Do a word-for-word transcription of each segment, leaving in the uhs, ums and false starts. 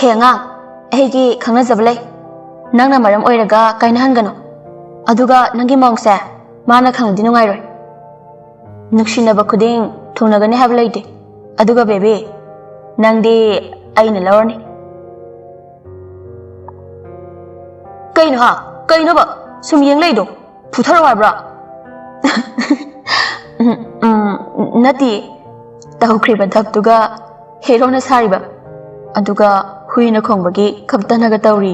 ꯍꯦ ꯑꯉꯥꯡ, ꯑꯩꯒꯤ ꯈꯪꯅꯖꯕ ꯂꯩ꯫ ꯅꯪꯅ ꯃꯔꯝ ꯑꯣꯏꯔꯒ ꯀꯥꯏꯅꯍꯟꯒꯅꯨ꯫ ꯑꯗꯨꯒ ꯅꯪꯒꯤ ꯃꯑꯣꯡꯁꯦ ꯃꯥꯅ ꯈꯪꯂꯗꯤ ꯅꯨꯡꯉꯥꯏꯔꯣꯏ꯫ ꯅꯨꯡꯁꯤꯅꯕ ꯈꯨꯗꯤꯡ ꯊꯨꯡꯅꯒꯅꯤ ꯍꯥꯏꯕ ꯂꯩꯇꯦ꯫ ꯑꯗꯨꯒ ꯕꯦꯕꯤ, ꯅꯪꯗꯤ ꯑꯩꯅ ꯂꯧꯔꯅꯤ꯫ ꯀꯩꯅꯣ ꯍꯥ? ꯀꯩꯅꯣꯕ? ꯁꯨꯝ ꯌꯦꯡ ꯂꯩꯗꯣ? ꯐꯨꯊꯔꯣ ꯍꯥꯏꯕ꯭ꯔꯣ? ꯎꯝ, ꯎꯝ, ꯅꯠꯇꯦ꯫ ꯇꯧꯈ꯭ꯔꯤꯕ ꯙꯞꯇꯨꯒ ꯍꯦꯔꯣꯅ ꯁꯥꯔꯤꯕ, ꯑꯗꯨꯒ ꯍꯨꯏꯅ ꯈꯣꯡꯕꯒꯤ ꯈꯞꯇꯅꯒ ꯇꯧꯔꯤ꯫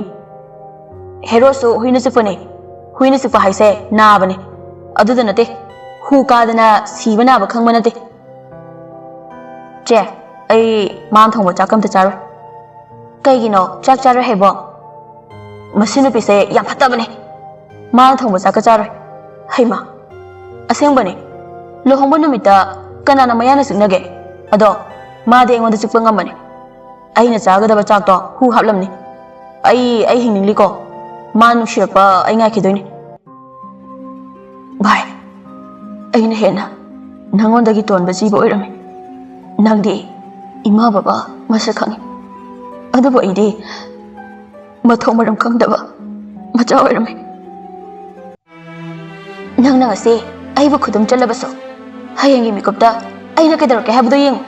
ꯍꯦꯔꯣꯁꯨ ꯍꯨꯏꯅ ꯆꯤꯛꯄꯅꯦ꯫ ꯍꯨꯏꯅ ꯆꯤꯛꯄ ꯍꯥꯏꯁꯦ ꯅꯥꯕꯅꯦ꯫ ꯑꯗꯨꯗ ꯅꯠꯇꯦ, ꯍꯨ ꯀꯥꯗꯅ ꯁꯤꯕ ꯅꯥꯕ ꯈꯪꯕ ꯅꯠꯇꯦ꯫ ꯆꯦ, ꯑꯩ ꯃꯥꯅ ꯊꯣꯡꯕ ꯆꯥꯛ ꯑꯝꯇ ꯆꯥꯔꯣꯏ꯫ ꯀꯩꯒꯤꯅꯣ ꯆꯥꯛ ꯆꯥꯔꯣꯏ ꯍꯥꯏꯕꯣ? ꯃꯁꯤ ꯅꯨꯄꯤꯁꯦ ꯌꯥꯝ ꯐꯠꯇꯕꯅꯦ꯫ ꯃꯥꯅ ꯊꯣꯡꯕ ꯆꯥꯛꯀ ꯆꯥꯔꯣꯏ꯫ ꯍꯩꯃꯥ, ꯑꯁꯦꯡꯕꯅꯦ꯫ ꯂꯨꯍꯣꯡꯕ ꯅꯨꯃꯤꯠꯇ ꯀꯅꯥꯅ ꯃꯌꯥꯅ ꯆꯤꯛꯅꯒꯦ? ꯑꯗꯣ ꯃꯥꯗꯤ ꯑꯩꯉꯣꯟꯗ ꯆꯤꯛꯄ ꯉꯝꯕꯅꯦ꯫ ꯑꯩꯅ ꯆꯥꯒꯗꯕ ꯆꯥꯛꯇꯣ ꯍꯨ ꯍꯥꯞꯂꯝꯅꯤ꯫ ꯑꯩ, ꯑꯩ ꯍꯤꯡꯅꯤꯡꯂꯤꯀꯣ꯫ ꯃꯥ ꯅꯨꯡꯁꯤꯔꯛꯄ ꯑꯩ ꯉꯥꯏꯈꯤꯗꯣꯏꯅꯦ꯫ ꯚꯥꯏ, ꯑꯩꯅ ꯍꯦꯟꯅ ꯅꯪꯉꯣꯟꯗꯒꯤ ꯇꯣꯟꯕ ꯖꯤꯕ ꯑꯣꯏꯔꯝꯃꯤ꯫ ꯅꯪꯗꯤ ꯏꯃꯥ ꯕꯕꯥ ꯃꯁꯛ ꯈꯪꯉꯤ, ꯑꯗꯨꯕꯨ ꯑꯩꯗꯤ ꯃꯊꯣꯡ ꯃꯔꯝ ꯈꯪꯗꯕ ꯃꯆꯥ ꯑꯣꯏꯔꯝꯃꯤ꯫ ꯅꯪꯅ ꯉꯁꯤ ꯑꯩꯕꯨ ꯈꯨꯗꯨꯝ ꯆꯜꯂꯕꯁꯨ, ꯍꯌꯦꯡꯒꯤ ꯃꯤꯀꯨꯞꯇ ꯑꯩꯅ ꯀꯩꯗꯧꯔꯛꯀꯦ ꯍꯥꯏꯕꯗꯨ ꯌꯦꯡꯉꯨ꯫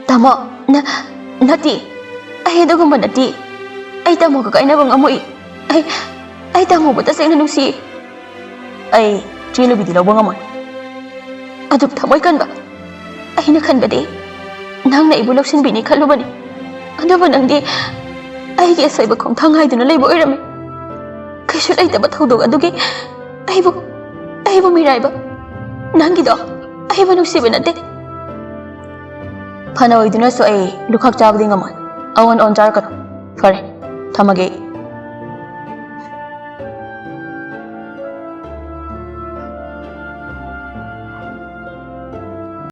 ꯇꯥꯃꯣ, ꯅ-, ꯅꯠꯇꯦ꯫ ꯑꯩ ꯑꯗꯨꯒꯨꯝꯕ ꯅꯠꯇꯦ꯫ ꯑꯩ ꯇꯥꯃꯣꯒ ꯀꯥꯏꯅꯕ ꯉꯝꯃꯣꯏ꯫ ꯑꯩ, ꯑꯩ ꯇꯥꯃꯣꯕꯨ ꯇꯁꯦꯡꯅ ꯅꯨꯡꯁꯤ꯫ ꯑꯩ ꯆꯦꯜꯂꯨꯕꯤꯗꯤ ꯂꯧꯕ ꯉꯝꯃꯣꯏ꯫ ꯑꯗꯨꯛ ꯊꯃꯣꯏ ꯀꯟꯕ꯫ ꯑꯩꯅ ꯈꯟꯕꯗꯤ ꯅꯪꯅ ꯑꯩꯕꯨ ꯂꯧꯁꯤꯟꯕꯤꯅꯤ ꯈꯜꯂꯨꯕꯅꯤ꯫ ꯑꯗꯨꯕꯨ ꯅꯪꯗꯤ ꯑꯩꯒꯤ ꯑꯁꯣꯏꯕ ꯈꯣꯡꯊꯥꯡ ꯍꯥꯏꯗꯨꯅ ꯂꯩꯕ ꯑꯣꯏꯔꯝꯃꯤ꯫ ꯀꯩꯁꯨ ꯂꯩꯇꯕ ꯊꯧꯗꯣꯛ ꯑꯗꯨꯒꯤ ꯑꯩꯕꯨ, ꯑꯩꯕꯨ ꯃꯤꯔꯥꯏꯕ꯫ ꯅꯪꯒꯤꯗꯣ ꯑꯩꯕꯨ ꯅꯨꯡꯁꯤꯕ ꯅꯠꯇꯦ꯫ ꯐꯅ ꯑꯣꯏꯗꯨꯅꯁꯨ ꯑꯩ ꯂꯨꯈꯥꯛ ꯆꯥꯕꯗꯤ ꯉꯝꯃꯣꯏ꯫ ꯑꯑꯣꯟ ꯑꯑꯣꯟ ꯆꯥꯔꯛꯀꯅꯨ꯫ ꯐꯔꯦ, ꯊꯝꯃꯒꯦ꯫